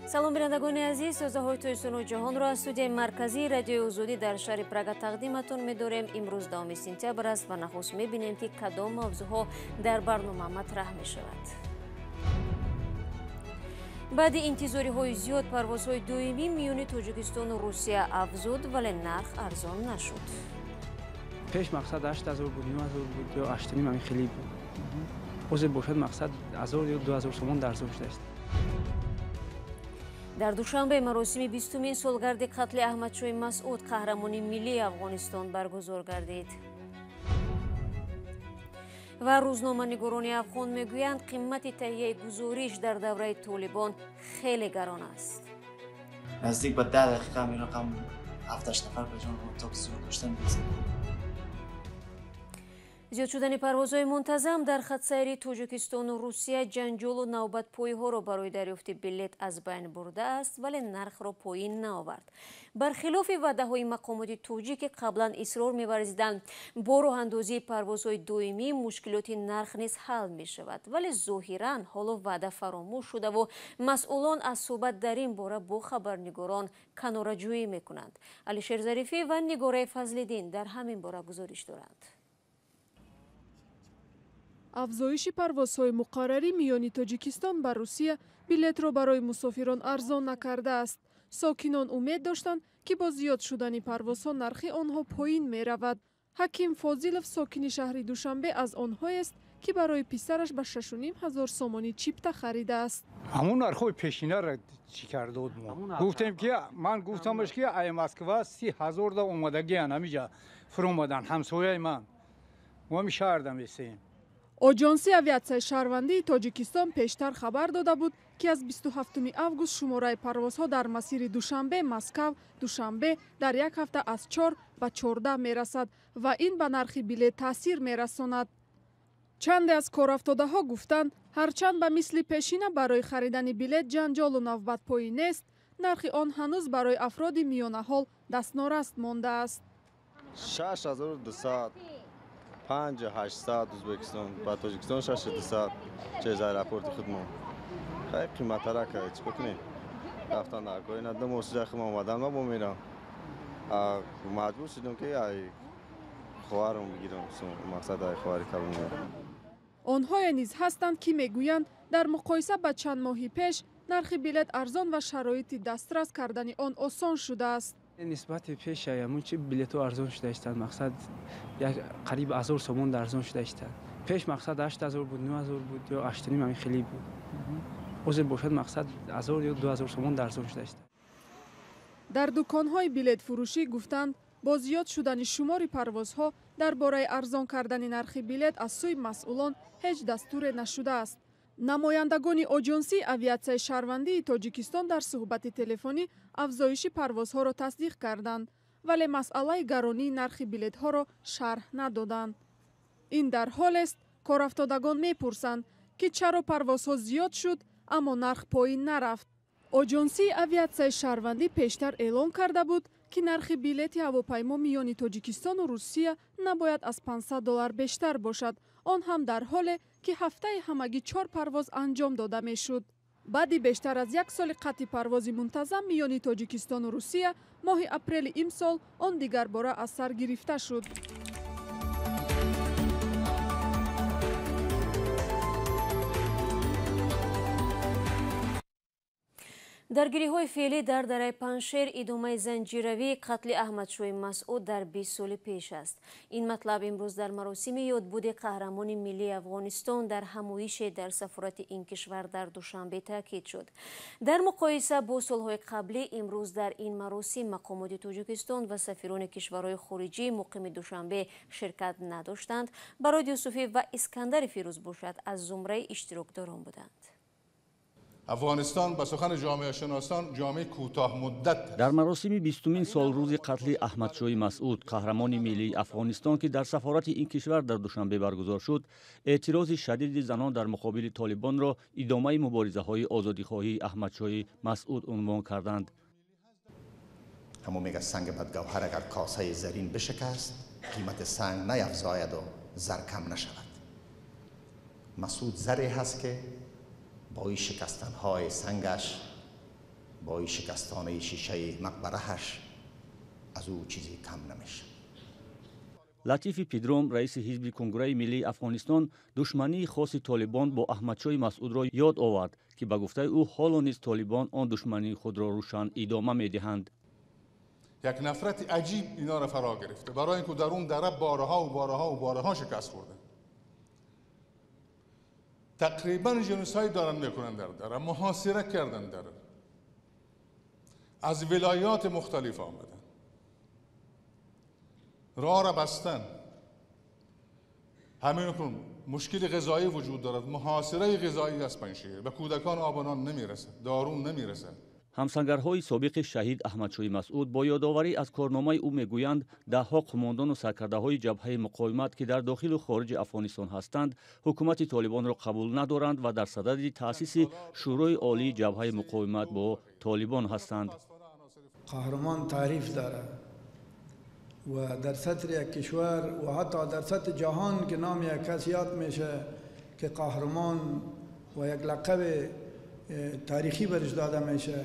Салом, бинандагони азиз, тозаҳои Тоҷикистону ҷаҳонро аз студияи марказии Радиои Озодӣ дар шаҳри Прага тақдиматон медорем. Имрӯз 10 сентябр аст ва нахуст мебинем, ки кадом мавзӯъҳо дар барнома матраҳ мешавад. Баъди интизориҳои зиёд парвозҳои доимӣ миёни Тоҷикистону Русия афзуд, вале нарх арзон нашуд. Пеш мақсад 8000 буд, 9000 буд ё 8,5, ҳамин хеле буд. Ҳозир бошад мақсад 1000 ё 2000 сомон арзон шудааст. Дар Душанбе маросими 20-умин солгарди қатли Аҳмадшоҳи Масъуд, қаҳрамони миллии Афғонистон, баргузор гардид. Ва рӯзноманигорони афғон мегӯянд, қимати таҳияи гузориш дар давраи Толибон хеле гарон аст. Наздик ба 10 дақиқа ҳамин рақам 7-8 нафар ба ҷон то зиёд доштан. Зиёд шудани парвозҳои мунтазам дар хатсайри Тоҷикистону Русия ҷанҷолу навбатпоиҳоро барои дарёфти билет аз байн бурдааст, вале нархро поин наовард. Бархилофи ваъдаҳои мақомоти тоҷик, ки қаблан исрор меварзиданд, бо роҳандозии парвозҳои доимӣ мушкилоти нарх низ ҳал мешавад, вале зоҳиран ҳоло ваъда фаромӯш шудаву масъулон аз суҳбат дар ин бора бо хабарнигорон канораҷӯӣ мекунанд. Алишер Зарифӣ ва Нигораи Фазлиддин дар ҳамин бора гузориш доранд. Афзоиши парвозҳои муқаррарӣ миёни Тоҷикистон ба Русия билетро барои мусофирон арзон накардааст. Сокинон умед доштанд, ки бо зиёд шудани парвозҳо нархи онҳо поин меравад. Ҳаким Фозилов, сокини шаҳри Душанбе, аз онҳоест, ки барои писараш ба 6500 сомонӣ чипта харидааст. Ҳамун нархҳои пешинаро чӣ кардод мо? Гуфтем ки ман гуфтамаш, ки ай Москва 30 000 да омадагиян, ҳамиҷа фуромадан ҳамсояи ман. Мо ҳами шаҳрда месеем. Оҷонсии авиатсияи шаҳрвандии Тоҷикистон пештар хабар дода буд, ки аз 27 август шумораи парвозҳо дар масири Душанбе, Москав, Душанбе дар як ҳафта аз 4 ба 14 мерасад ва ин ба нархи билет таъсир мерасонад. Чанде аз корафтодаҳо гуфтанд, ҳарчанд ба мисли пешина барои харидани билет ҷанҷолу навбатпоӣ нест, нархи он ҳанӯз барои афроди миёнаҳол дастнораст мондааст. 6200, 5800 Ӯзбекистон ба Тоҷикистон, 6200 через аэропорти худмон. Хеле қиматтарак, чӣ кунем, рафтан дар кор ина 2 моҳ шуда худам омадан ма бо мерам, маҷбур шудам, ки ай хоҳарам бигирам, мақсад ай хоҳари калонам. Онҳое низ ҳастанд, ки мегӯянд, дар муқоиса ба чанд моҳи пеш нархи билет арзон ва шароити дастрас кардани он осон шудааст. Нисбати пеш ҳамун чи билетҳо арзон шуда истанд, мақсад як қариб 1000 сомон арзон шуда истанд. Пеш мақсад 8000 буд, 9000 буд ё 8,5, ҳамин хеле буд. Ҳозир бошад мақсад 1000 ё 2000 сомон арзон шуда истанд. Дар дуконҳои билетфурӯшӣ гуфтанд, бо зиёд шудани шумори парвозҳо дар бораи арзон кардани нархи билет аз сӯи масъулон ҳеҷ дастуре нашудааст. Намояндагони Оҷонсии авиатсияи шаҳрвандии Тоҷикистон дар суҳбати телефонӣ афзоиши парвозҳоро тасдиқ карданд, вале масъалаи гаронии нархи билетҳоро шарҳ надоданд. Ин дар ҳолест, корафтодагон мепурсанд, ки чаро парвозҳо зиёд шуд, аммо нарх поин нарафт. Оҷонсии авиатсияи шаҳрвандӣ пештар эълон карда буд, ки нархи билети ҳавопаймо миёни Тоҷикистону Русия набояд аз 500 доллар бештар бошад, он ҳам дар ҳоле, ки ҳафтаи ҳамагӣ чор парвоз анҷом дода мешуд. Баъди бештар аз як соли қатъи парвози мунтазам миёни Тоҷикистону Русия, моҳи апрели имсол он дигарбора аз сар гирифта шуд. Даргириҳои феълӣ дар дараи Панҷшер идомаи занҷиравии қатли Аҳмадшоҳи Масъуд дар 20 соли пеш аст. Ин матлаб имрӯз дар маросими ёдбуди қаҳрамони миллии Афғонистон дар ҳамоише дар сафорати ин кишвар дар Душанбе таъкид шуд. Дар муқоиса бо солҳои қаблӣ, имрӯз дар ин маросим мақомоти Тоҷикистон ва сафирони кишварҳои хориҷии муқими Душанбе ширкат надоштанд. Барод Юсуфӣ ва Искандари Фирӯз бошад, аз зумраи иштирокдорон буданд. Афғонистон ба сухани ҷомеашиносон ҷомеаи кӯтоҳмуддат. Дар маросими 20-умин солрӯзи қатли Аҳмадшоҳи Масъуд, қаҳрамони миллии Афғонистон, ки дар сафорати ин кишвар дар Душанбе баргузор шуд, эътирози шадиди занон дар муқобили Толибонро идомаи муборизаҳои озодихоҳии Аҳмадшоҳи Масъуд унвон карданд. Ҳамон мега, санг бадгавҳар агар косаи зарин бишикаст, қимати санг наявзояду зар кам нашавад. Масъуд заре ҳаст, ки бо ин шикастанҳои сангаш با این شکستانه شیشه مقبرهش از او چیزی کم نمیشه. Латифи Пидром, раиси ҳизби Конграи миллии Афғонистон, душмании хоси Толибон бо Аҳмадшоҳи Масъудро ёд овард, ки ба гуфтаи ӯ ҳоло низ Толибон он душмании худро рӯшан идома медиҳанд. یک نفرت عجیب اینا را فرا گرفته، برای اینکه در اون دره بارها و بارها و بارها شکست خورده. تقریبا genocide دارن میکنن در دره، محاصره کردن دره، از ولایات مختلف آمدن، راه را بستن. همین کن مشکل غذایی وجود دارد، محاصره غذایی از پنجشیر، به کودکان آب و نان نمیرسد، دارون نمیرسد. Ҳамсангарҳои собиқи шаҳид Аҳмадшоҳи Масъуд бо ёдоварӣ аз корномаи ӯ мегӯянд, даҳҳо қумондону саркардаҳои ҷабҳаи муқовимат, ки дар дохилу хориҷи Афғонистон ҳастанд, ҳукумати Толибонро қабул надоранд ва дар садади таъсиси Шӯрои олии ҷабҳаи муқовимат бо Толибон ҳастанд. Қаҳрамон таъриф дорад و در سطح یک کشور و حتی در سطح جهان که نام یک کس یاد میشه که قهرمان و یک لقب تاریخی برش داده میشه،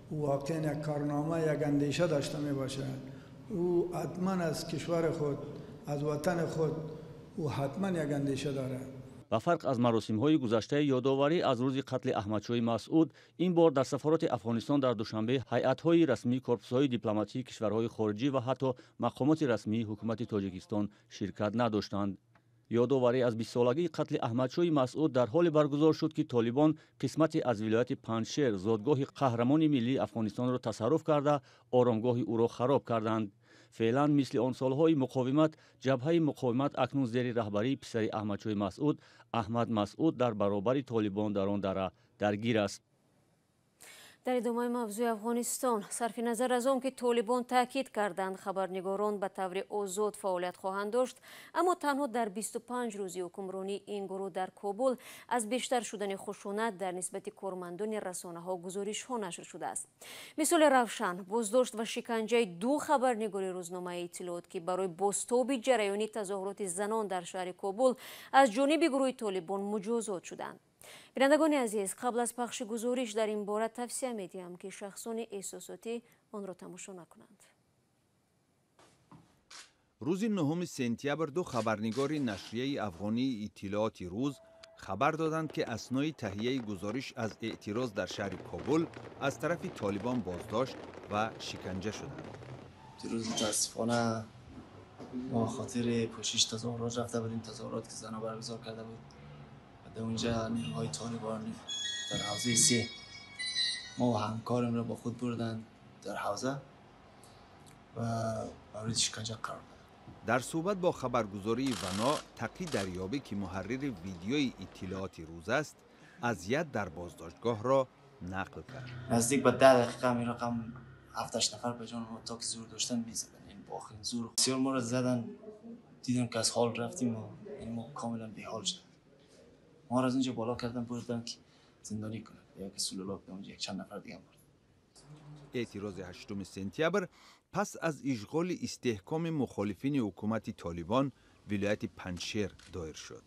او واقعا یک کارنامه، یک اندیشه داشته می باشه. او حتما از کشور خود، از وطن خود، او حتما یک اندیشه داره. Ба фарқ аз маросимҳои гузаштаи ёдоварӣ аз рӯзи қатли Аҳмадшоҳи Масъуд, ин бор дар сафорати Афғонистон дар Душанбе ҳайатҳои расмии корпусҳои дипломатии кишварҳои хориҷӣ ва ҳатто мақомоти расмии ҳукумати Тоҷикистон ширкат надоштанд. Ёдоварӣ аз бистсолагии қатли Аҳмадшоҳи Масъуд дар ҳоле баргузор шуд, ки Толибон қисмате аз вилояти Панҷшер, зодгоҳи қаҳрамони миллии Афғонистонро тасарруф карда, оромгоҳи ӯро хароб карданд. Феълан мисли он солҳои муқовимат, ҷабҳаи муқовимат акнун зери раҳбарии писари Аҳмадшоҳи Масъуд, Аҳмад Масъуд, дар баробари Толибон дар он дара даргир аст. Дар идомаи мавзӯи Афғонистон, сарфи назар аз он ки Толибон таъкид карданд, хабарнигорон ба таври озод фаъолият хоҳанд дошт, аммо танҳо дар 25 рӯзи ҳукмронии ин гурӯҳ дар Кобул аз бештар шудани хушунат дар нисбати кормандони расонаҳо гузоришҳо нашр шудааст. Мисоли равшан боздошт ва шиканҷаи ду хабарнигори рӯзномаи Иттилоот, ки барои бозтоби ҷараёни тазоҳуроти занон дар шаҳри Кобул аз ҷониби гурӯҳи Толибон муҷозот шуданд. Бинандагони азиз, қабл аз пахши гузориш дар ин бора тавсия медиҳам, ки шахсони эҳсосотӣ онро тамошо накунанд. Рӯзи 9 сентябр ду хабарнигори нашрияи афғонии Иттилооти Рӯз хабар доданд, ки аснои таҳияи гузориш аз эътироз дар шаҳри Кобул аз тарафи Толибон боздошт ва шиканҷа шуданд. Дирӯз мутаассифона мо хотири пӯшиш тазоҳурот рафта будем, тазоҳурот ки зана баргузор карда буд. در اونجا نیروهای طالبان در حوزه 3 ما و همکارم را با خود بردن در حوزه و مورد شکنجه قرار دادن. در صحبت با خبرگزاری ونا، تقی دریابی که محرر ویدیوی اطلاعات روز است، اذیت در بازداشتگاه را نقل کرد. نزدیک به 10 دقیقه می رقم 7-8 نفر به جان ما تا که زور داشتن می‌زدن، این با آخرین زور بسیار ما را زدن. دیدم که از حال رفتیم و یعنی ما کاملا بی‌حال شدیم. ما را از اونجا بالا کردن بردن که زندانی کنن، یا که سلولا به اونجا یک چند نفر دیگه برد. اعتراض 8 سентябр пас аз ишғоли истеҳкоми мухолифини ҳукумати Толибон вилояти Панҷшер доир шуд.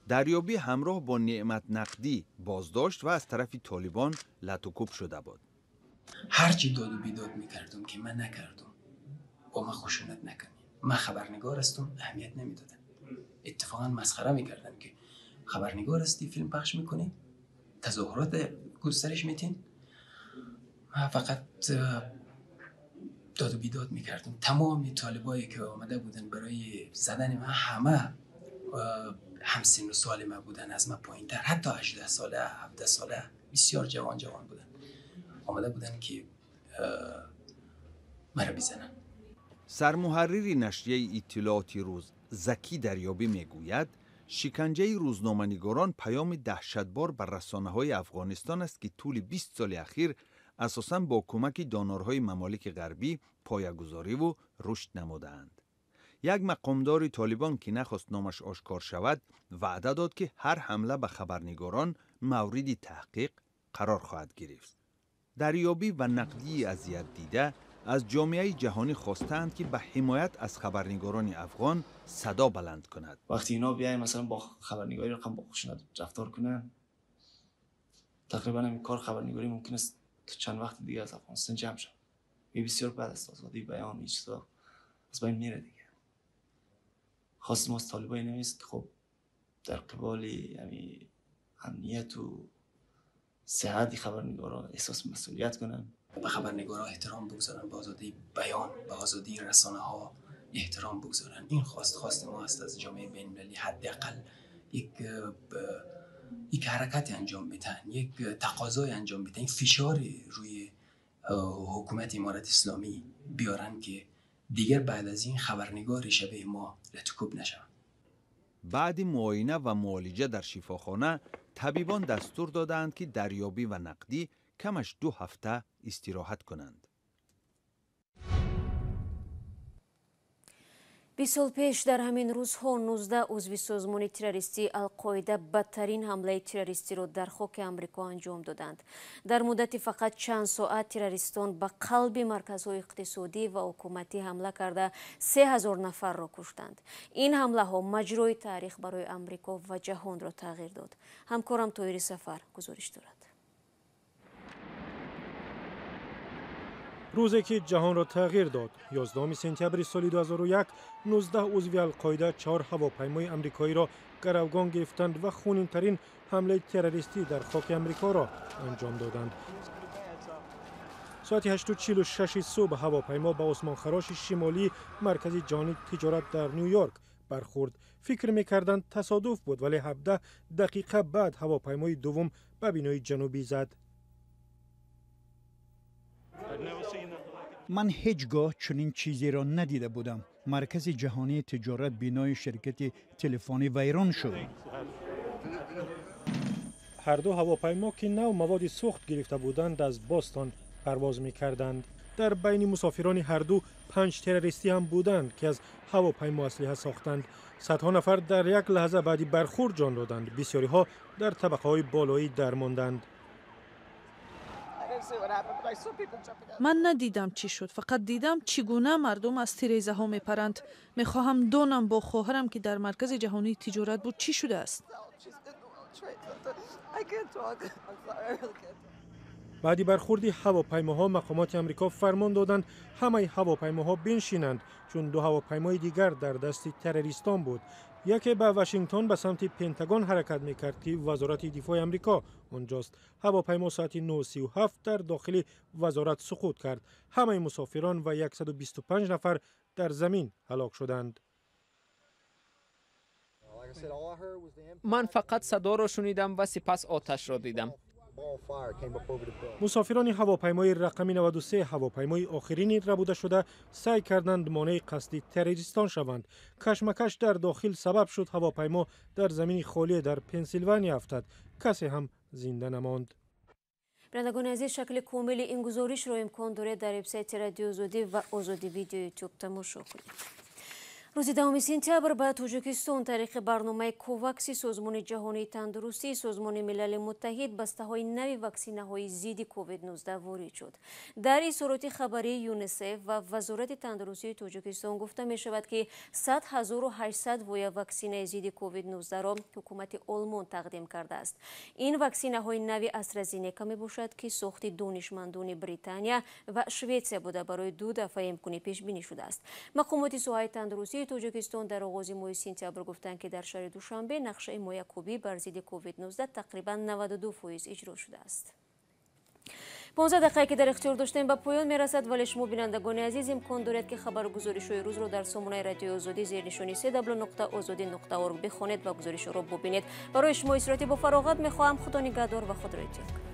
Дарёбӣ ҳамроҳ бо Неъмат Нақдӣ боздошт ва аз тарафи Толибон латукӯб шуда буд. ҳарчи доду бедод мекардум, ки ман накардум, бо ман хушунат накунед, ман хабарнигор ҳастум, аҳамият намедодам. Иттифоқан масхара мекардам, ки хабарнигор ҳастӣ, филм пахш мекунӣ, тазоҳурот густариш медиҳин. Ман фақат доду бедод мекардум. Тамоми толибое ки омада буданд барои задани ман, ҳама ҳамсину соли ман буданд, аз ман поинтар, ҳатто 18 сола, 17 сола, бисёр ҷавон ҷавон буданд. омада буданд ки маро бизананд. Сармуҳаррири нашрияи Иттилооти Рӯз Закӣ Дарёбӣ мегӯяд, шиканҷаи рӯзноманигорон паёми даҳшатбор бар расонаҳои Афғонистон аст, ки тӯли 20 соли ахир асосан бо кӯмаки донорҳои мамолики ғарбӣ поягузориву рушд намудаанд. Як мақомдори Толибон, ки нахост номаш ошкор шавад, ваъда дод, ки ҳар ҳамла ба хабарнигорон мавриди таҳқиқ қарор хоҳад гирифт. Дарёбӣ ва Нақдии азиятдида аз ҷомеаи ҷаҳонӣ хостаанд, ки ба ҳимоят аз хабарнигорони афғон садо баланд кунад. Вақти ино бияй масалан бо хабарнигорӣ рақам бо хушунат рафтор кунанд, тақрибан ҳамин кор хабарнигорӣ мумкин аст تا چند وقت دیگه از افغانستان جمع شد. می بسیار بد است، آزادی بیان این چیزا از بین میره دیگه. خواست ما از طالبان این است که خب در قبال یعنی امنیت و صحت خبرنگارا احساس مسئولیت کنن، به خبرنگارا احترام بگذارن، به آزادی بیان، به آزادی رسانه ها احترام بگذارن. این خواست ما است از جامعه بین المللی، حداقل یک حرکت انجام بدن، یک تقاضای انجام بدن، یک فشار روی حکومت امارت اسلامی بیارن که دیگر بعد از این خبرنگار شبه ما لطکوب نشود. بعد معاینه و معالجه در شفاخانه، طبیبان دستور دادند که دریابی و نقدی کمش 2 هفته استراحت کنند. 20 сол пеш дар ҳамин рӯзҳо 19 узви созмони террористии Алқоида бадтарин ҳамлаи террористиро дар хоки Амрико анҷом доданд. Дар муддати фақат чанд соат террористон ба қалби марказҳои иқтисодӣ ва ҳукуматӣ ҳамла карда 3000 нафарро куштанд. Ин ҳамлаҳо маҷрои таърих барои Амрико ва ҷаҳонро тағйир дод. Ҳамкорам Тоҳири Сафар гузориш дорад. Рӯзе ки ҷаҳонро тағйир дод. 11 сентябри соли 2001 19 узви Алқоида 4 ҳавопаймои амрикоиро гаравгон гирифтанд ва хунинтарин ҳамлаи террористӣ дар хоки амрикоро анҷом доданд. Соати 8:46 субҳ ҳавопаймо ба осмонхароши шимолии маркази ҷаҳонии тиҷорат дар Ню-Йорк бархӯрд. Фикр мекарданд тасодуф буд, вале 17 дақиқа баъд ҳавопаймои дуввум ба бинои ҷанубӣ зад. Ман ҳеҷ гоҳ чунин чизеро надида будам. Маркази ҷаҳонии тиҷорат, бинои ширкати телефонӣ вайрон шуд. Ҳар ду ҳавопаймо ки нав маводи сӯхт гирифта буданд аз Бостон парвоз мекарданд. Дар байни мусофирони ҳар ду 5 террористӣ ҳам буданд ки аз ҳавопаймо аслиҳа сохтанд. Садҳо нафар дар як лаҳза баъди бархӯрд ҷон доданд. Бисёриҳо дар табақаҳои болоӣ дармонданд. Ман надидам чӣ шуд, фақат дидам чӣ гуна мардум аз тирезаҳо мепаранд. Мехоҳам донам бо хоҳарам ки дар маркази ҷаҳонии тиҷорат буд чӣ шудааст. Баъди бархӯрди ҳавопаймоҳо мақомоти Амрико фармон доданд ҳамаи ҳавопаймоҳо биншинанд, чун 2 ҳавопаймои дигар дар дасти террористон буд. Яке ба Вашингтон ба самти Пентагон ҳаракат мекард ки вазорати дифои Амрико онҷост. Ҳавопаймо соати 9:37 дар дохили вазорат суқут кард. Ҳамаи мусофирон ва 125 нафар дар замин ҳалок шуданд. Ман фақат садоро шунидам ва сипас оташро дидам. Мусофирони ҳавопаймои рақами 93 ҳавопаймои охирини рабуда шуда саъй карданд монеи қасди террористон шаванд. Кашмакаш дар дохил сабаб шуд ҳавопаймо дар замини холие дар Пенсилвания афтад. Касе ҳам зинда намонд. Бинандагони азиз, шакли комили ин гузоришро имкон доред дар вебсайти Радиои Озодӣ ва Озодӣ Видео Ютуб тамошо кунед. Рӯзи 10 сентябр ба Тоҷикистон тариқи барномаи Ковакси Созмони ҷаҳонии тандурустии Созмони Милали Муттаҳид бастаҳои нави ваксинаҳои зидди COVID-19 ворид шуд. Дар изҳороти хабарии ЮНИСЕФ ва Вазорати тандурустии Тоҷикистон гуфта мешавад, ки 100 800 воя ваксинаи зидди COVID-19-ро ҳукумати Олмон тақдим кардааст. Ин ваксинаҳои нави AstraZeneca мебошад, ки сохти донишмандони Британия ва Шветсия буда барои 2 дафъа имконӣ пешбинӣ шудааст. Мақомоти соҳаи тандурустии Тоҷикистон дар оғози моҳи сентябр гуфтанд, ки дар шаҳри Душанбе нақшаи моякубӣ бар зидди COVID-19 тақрибан 92% иҷро шудааст. 15 дақиқае ки дар ихтиёр доштем ба поён мерасад, вале шумо бинандагони азиз имкон доред, ки хабару гузоришҳои рӯзро дар сомонаи Радиои Озодӣ зери нишони cw.ozodi.org бихонед ва гузоришҳоро бубинед. Барои шумо истироҳати бо фароғат мехоҳам. Худо нигаҳдор ва худро эҳтиёт кунед.